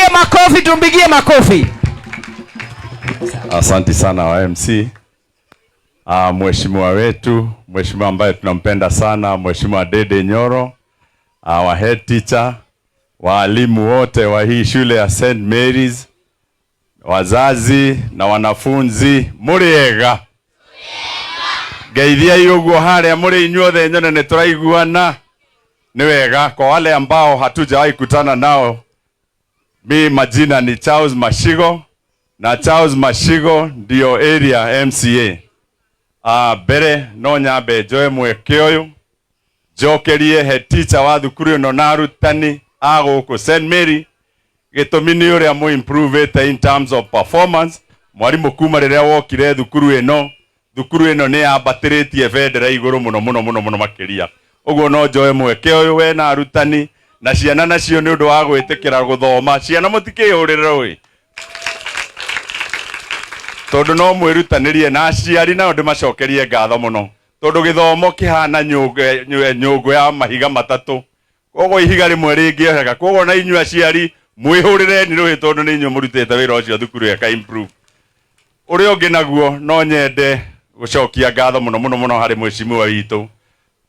Tumpigie makofi, tumpigie makofi. Asante sana wa MC. Mheshimiwa wetu, mheshimiwa ambaye tunampenda sana, Mheshimiwa Ndindi Nyoro, our head teacher, waalimu wote wa hii shule ya St. Mary's, wazazi na wanafunzi, mũrĩega? Ngeithiai ũguo harĩa mũrĩ inyuothe nyone nĩ tũraiguana. Nĩ wega. Kwa wale ambao hatujawahi kutana nao, mi majina ni Charles Mashigo na Charles Mashigo ndio area MCA. Mbere no nyambe njoe mweke ũyũ njokerie head teacher wa thukuru ĩno na arutani a gũkũ St Mary, gĩtũmi nĩ ũrĩa mũ improve in terms of performance. Mwarimũ, kuma rĩrĩa wokire thukuru ĩno, thukuru ĩno nĩ yambatĩrĩtie bendera igũrũ mũno mũno mũno mũno makĩria. Ũguo no njoe mweke ũyũ we na arutani na ciana nacio nĩ ũndũ wa gwĩtĩkĩra gũthoma. Ciana, mũtikĩhũrĩre ũĩ tondũ no mwĩrutanĩrie, na aciari nao ndĩmacokerie ngatho mũno, tondũ gĩthomo kĩhana nyũngũ ya mahiga matatũ, koguo ihiga rĩmwe rĩngĩoheka. Koguo na inyuĩ aciari mwĩhũrĩreni rũhĩ, tondũ nĩ inyuĩ mũrutĩte wĩra ũcio thukuru ĩka improve. Ũrĩa ũngĩ naguo, no nyende gũcokia ngatho mũno mũno mũno harĩ mheshimiwa witũ,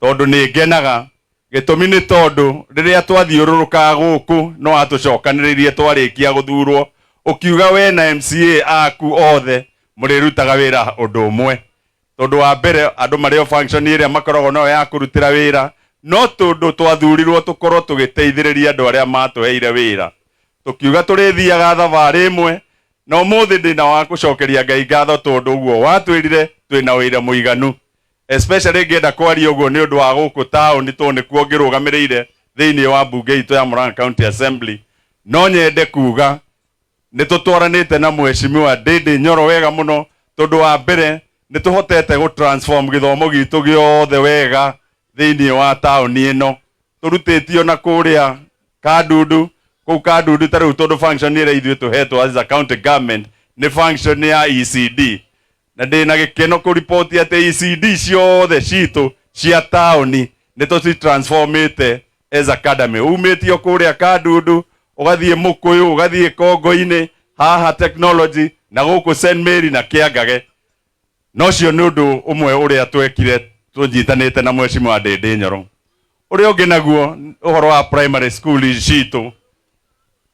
tondũ nĩ ngenaga. Gĩtũmi nĩ tondũ rĩrĩa twathiũrũrũkaga gũkũ, no atũcokanĩrĩirie twarĩkia gũthurwo, ũkiuga we na MCA aku othe mũrĩrutaga wĩra ũndũ ũmwe, tondũ wa mbere andũ marĩ o function ĩrĩa makoragwo nayo ya kũrutĩra wĩra, no tondũ twathurirwo tũkorwo tũgĩteithĩrĩria andũ arĩa matũheire wĩra, tũkiuga tũrĩthiaga thabarĩ ĩmwe. Na ũmũthĩ ndĩna wa gũcokeria Ngai ngatho, tondũ ũguo watwĩrire twĩna wĩra mũiganu, especially ngĩenda kwaria ũguo nĩ ũndũ wa gũkũ taũni, tondũ nĩkuo ngĩrũgamĩrĩire thĩinĩ wa mbunge itũ ya Murang'a County Assembly. No nyende kuga nĩ tũtwaranĩte na Mheshimiwa Ndindi Nyoro wega mũno, tondũ wa mbere nĩ tũhotete gũ transform gĩthomo gitũ gĩothe wega thĩinĩ wa taũni ĩno, tũrutĩtio na kũrĩa Kandundu kũu Kandundu. Ta rĩu tondũ function ĩrĩa ithuĩ tũhetwo as a county government nĩ function ya ECD, na ndĩna gĩkeno kũripoti atĩ ECD ciothe citũ cia taũni nĩ tũci-transformĩte as academy, umĩtio kũrĩa Kandundu ũgathiĩ Mũkũyũ, ũgathiĩ Kongo-inĩ, haha technology, na gũkũ St Mary na Kĩangage. Na ũcio nĩ ũndũ ũmwe ũrĩa twekire tũnyitanĩte na Mheshimiwa Ndindi Nyoro. Ũrĩa ũngĩ naguo, ũhoro wa primary school citũ,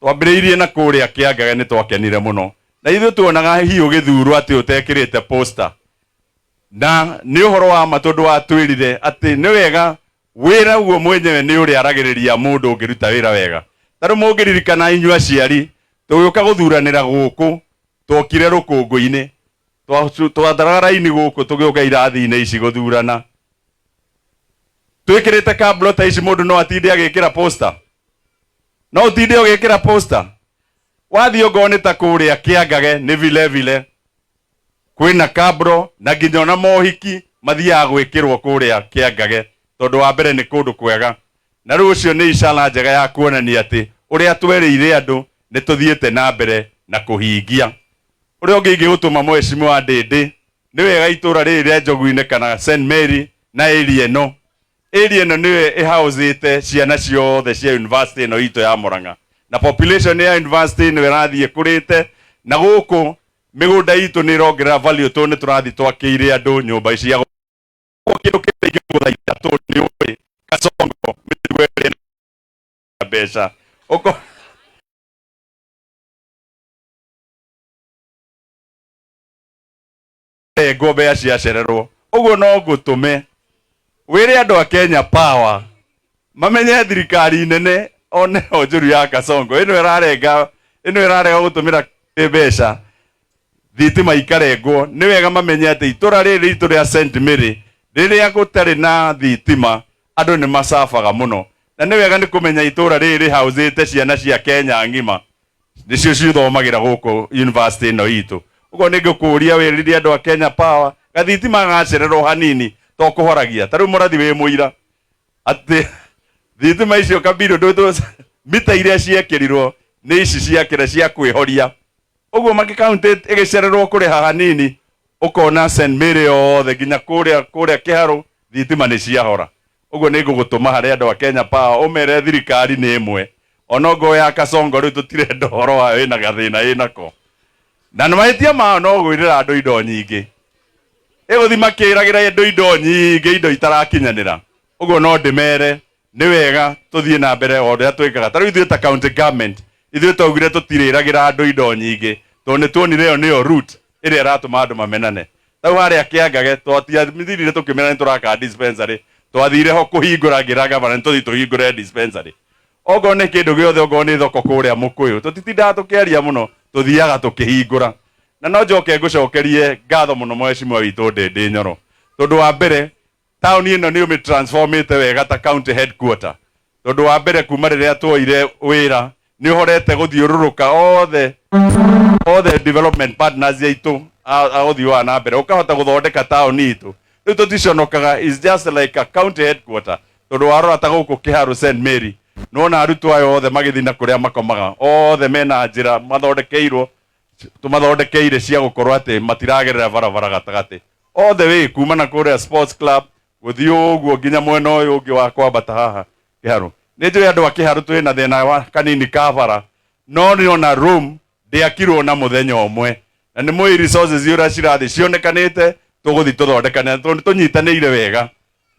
twambĩrĩirie na kũrĩa Kĩangage, nĩ twakenire mũno na ithuĩ tuonaga hihi ũgĩthurwo atĩ ũtekĩrĩte poster, na nĩ ũhoro wa ma, tondũ watwĩrire atĩ nĩ wega wĩra guo mwenyewe nĩ ũrĩa aragĩrĩria mũndũ ũngĩruta wĩra wega. Ta rĩu mũngĩririkana inyuĩ aciari, tũgĩũka gũthuranĩra gũkũ, twokire rũkũngũ-inĩ, twataraga raini gũkũ tũgĩũka irathi-inĩ ici gũthurana twĩkĩrĩte kablo ta ici. Mũndũ no atinde agĩkĩra poster, no ũtinde ũgĩkĩra poster wathiĩ ongorwo nĩ ta kũrĩa Kĩangage nĩ vile vile kwĩna kabro, na nginya ona mohiki mathiaga gwĩkĩrwo kũrĩa Kĩangage, tondũ wa mbere nĩ kũndũ kwega. Na rĩu ũcio nĩ icara njega ya kuonania atĩ ũrĩa twerĩire andũ nĩ tũthiĩte na mbere na kũhingia. Ũrĩa ũngĩ ingĩgũtũma, Mheshimiwa Ndindi, nĩ wega itũra rĩrĩ rĩa Njogu-inĩ kana St Mary na area ĩno, area ĩno nĩyo ĩhaũcĩte ciana ciothe cia university ĩno itũ ya Murang'a, na population ya university ĩno ĩrathiĩ ĩkũrĩte, na gũkũ mĩgũnda itũ nĩ ĩrongerera value, tondũ nĩ tũrathiĩ twakĩire andũ nyũmba cia kĩndũ kĩrĩa ingĩgũthaitha, tondũ nĩ ũĩ Kasongo mĩtugo ĩrĩa na mbeca ũko ngombe ciacererwo ũguo, no ngũtũme wĩre andũ a Kenya Power mamenye thirikari nene oneho njũru ya Kasongo ĩno ĩrarenga, ĩno ĩrarega gũtũmĩra mbeca thitima ikarengwo. Nĩ wega mamenye atĩ itũra rĩrĩ ritũ rĩa St Mary, rĩrĩa gũtarĩ na thitima, andũ nĩ macabaga mũno, na nĩ wega nĩ kũmenya itũra rĩrĩ rĩhaũcĩte ciana cia Kenya ng'ima, nĩcio cithomagĩra gũkũ university ĩno itũ. Ũguo nĩ ngũkũria wĩrire andũ a Kenya Power gathitima gacererwo hanini to kũhoragia. Ta rĩu mũrathi wĩ mũira atĩ thitima icio kabirũ ndũ mita iria ciekĩrirwo nĩ ici ciakĩra cia kwĩhoria, ũguo makĩkaunti ĩgĩcererwo kũrĩha hanini, ũkona St Mary yothe nginya kũrĩa kũrĩa Kĩharũ thitima nĩ ciahora. Ũguo nĩ ngũgũtũma harĩ andũ a Kenya Power ũmere thirikari nĩ ĩmwe. Onogo ya Kasongo rĩu tũtirenda ũhoro wayo, ĩna gathĩna ĩnako na nĩ mahĩtia mao no gwĩrĩra andũ indo nyingĩ, ĩgũthi makĩragĩra andũ indo nyingĩ, indo itarakinyanĩra. Ũguo no ndĩmere nĩ wega tũthiĩ na mbere o ũrĩa twĩkaga. Ta rĩu ithuĩ ta county government, ithuĩ twaugire tũtirĩragĩra andũ indo nyingĩ, tondũ nĩ tuonire ĩyo nĩyo route ĩrĩa ĩratũma andũ mamenane. Tau harĩa Kĩangage twatiathirire tũkĩmera nĩ tũraka dispensary, twathire ho kũhingũra, ngĩra gavana nĩ tũthiĩ tũhingũre dispensary. Okorwo nĩ kĩndũ gĩothe, okorwo nĩ thoko kũrĩa Mũkũyũ, tũtitindaga tũkĩaria mũno, tũthiaga tũkĩhingũra. Na no njoke ngũcokerie ngatho mũno mheshimiwa witũ Ndĩndĩ Nyoro, tondũ wa mbere taũni ĩno nĩ ũmĩtransformĩte wega ta county headquarter, tondũ wa mbere kuma rĩrĩa tuoire wĩra nĩ ũhorete gũthiũrũrũka othe othe development partners aitũ a ũthiĩ wa na mbere, ũkahota gũthondeka taũni itũ. Rĩu tũticonokaga, is just like a county headquarter, tondũ warora ta gũkũ Kĩharũ St Mary, nĩwona arutwo aya othe magĩthiĩ na kũrĩa makomaga, othe mena njĩra mathondekeirwo, tũmathondekeire cia gũkorwo atĩ matiragerera barabara gatagatĩ, all the way kuma na kũrĩa sports club gũthiĩ ũguo nginya mwena ũyũ ũngĩ wa kwambata haha Kĩharũ. Nĩ njũĩ andũ a Kĩharũ twĩna thĩna wa kanini ka bara, no nĩ ona room ndĩakirwo na mũthenya ũmwe, na nĩ mũĩ resources ũrĩa cirathiĩ cionekanĩte, tũgũthiĩ tũthondekane tondũ tũnyitanĩire wega.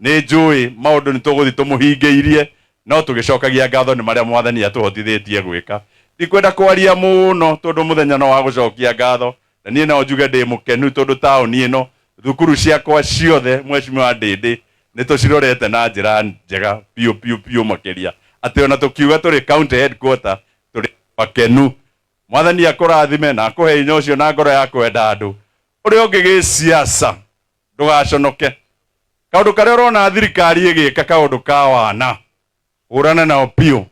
Nĩ njũĩ maũndũ nĩ tũgũthiĩ tũmũhingĩirie, no tũgĩcokagia ngatho nĩ marĩa mwathani atũhotithĩtie gwĩka. Ndikwenda kwaria mũno tondũ mũthenya no wa gũcokia ngatho, na niĩ no njuge ndĩ mũkenu tondũ taũni ĩno thukuru ciakwa ciothe, mheshimiwa Ndĩndĩ, nĩ tũcirorete na njĩra njega biũ biũ biũ makĩria, atĩ ona tũkiuga tũrĩ county headquarter tũrĩ makenu. Mwathani akũrathime na akũhe hinya ũcio na ngoro ya kwenda andũ. Ũrĩa ũngĩ gĩciaca, ndũgaconoke kaũndũ karĩa ũrona thirikari ĩgĩka, kaũndũ ka wana hũrana nao biũ.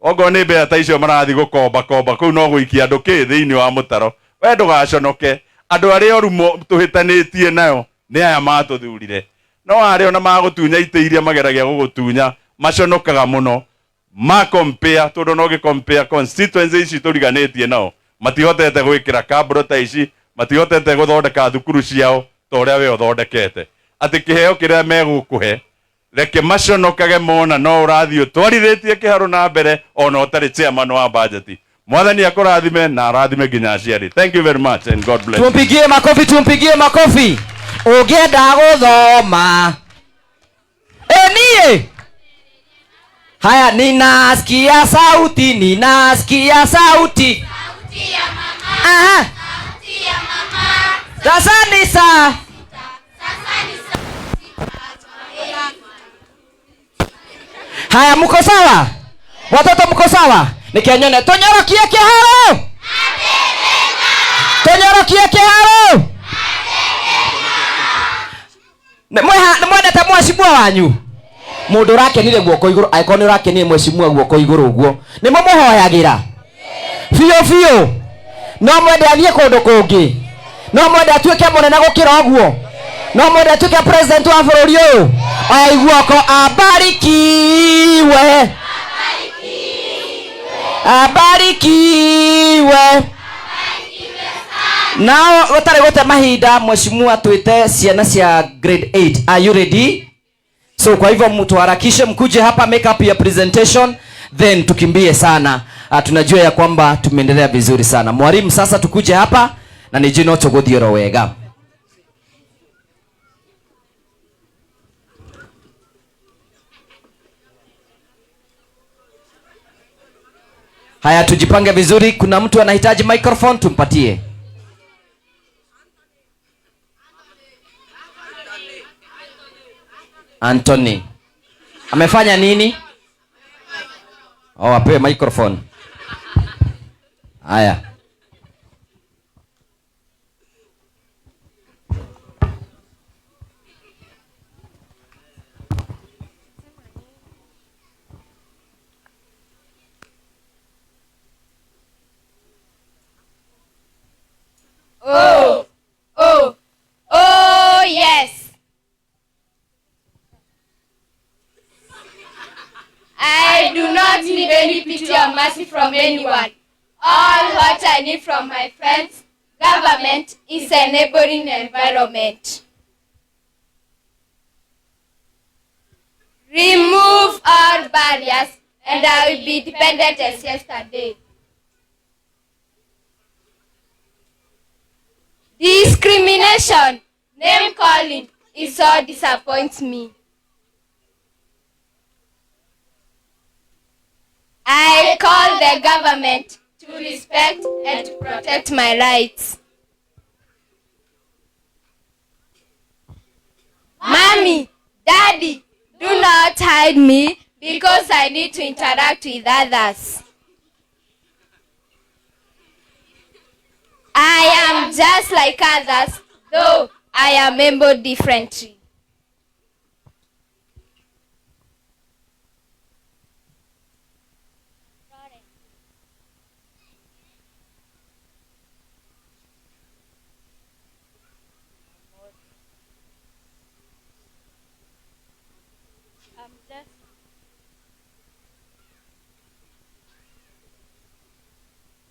Okorwo nĩ mbeca ta icio marathiĩ gũkomba komba kũu, no gũikia andũ kĩ thĩinĩ wa mũtaro. We ndũgaconoke, andũ arĩa oru tũhĩtanĩtie nayo nĩ aya matũthurire, no arĩa ona magũtunya itĩ iria mageragia gũgũtunya maconokaga mũno ma compare, tondũ no gĩ compare constituency ici tũriganĩtie nao, matihotete gwĩkĩra kambũro ta ici, matihotete gũthondeka thukuru ciao ta ũrĩa we ũthondekete. Atĩ kĩheo kĩrĩa megũkũhe, reke maconokage mona no ũrathiĩ ũtwarithĩtie Kĩharũ na mbere ona ũtarĩ chairman wa budget. Mwathani akũrathime na arathime nginya aciari. Thank you very much and God bless you. Tumpigie makofi, tumpigie makofi. Ũngĩenda gũthoma ĩ niĩ haya, ninasikia sauti, ninasikia sauti. Aha. Sasa ni saa haya, mko sawa watoto? Mko sawa? Nikianyone tũnyorokie kĩharo, tũnyorokie kĩharo. Nĩ mwendete mheshimiwa wanyu? Mũndũ ũrakenire guoko igũrũ, angĩkorwo nĩ ũrakenire mheshimiwa guoko igũrũ. Ũguo nĩ mũmũhoyagĩra biũ biũ. No mwende athiĩ kũndũ kũngĩ? No mwende atuĩke mũnene gũkĩra ũguo? No mwende atuĩke president wa bũrũri ũyũ? Oya guoko. Abarikiwe, abarikiwe. Nao gũtarĩ gũte mahinda, mheshimiwa twĩte ciana cia grade 8. Are you ready? So kwa hivyo mtuharakishe, mkuje hapa, make up your presentation, then tukimbie sana. Tunajua ya kwamba tumeendelea vizuri sana. Mwalimu, sasa tukuje hapa na nĩ no tũgũthiĩ wega. Haya, tujipange vizuri. Kuna mtu anahitaji microphone, tumpatie. Anthony amefanya nini? Oh, apewe microphone. Haya. Oh, oh, oh, yes. I do not need any pity or mercy from anyone. All what I need from my friends, government, is a neighboring environment. Remove all barriers. and I will be dependent as yesterday. Discrimination, name calling, is all disappoints me. I call the government to respect and to protect my rights. Mommy, Daddy, do not hide me because I need to interact with others. I am just like others, though I am able differently.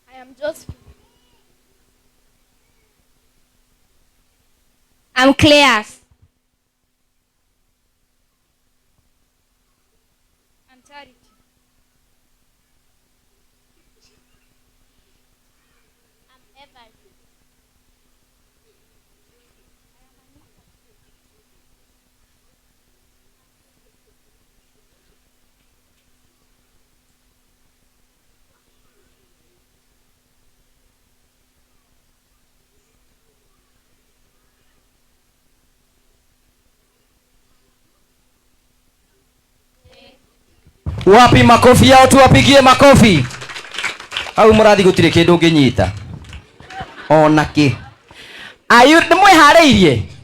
I am just I'm clear. I'm Charity. I'm Evan. Wapi makofi yao tuwapigie makofi. Hau mũrathi gũtirĩ kĩndũ ũngĩnyita. Ona kĩ. Ayu nĩ mwĩharĩirie?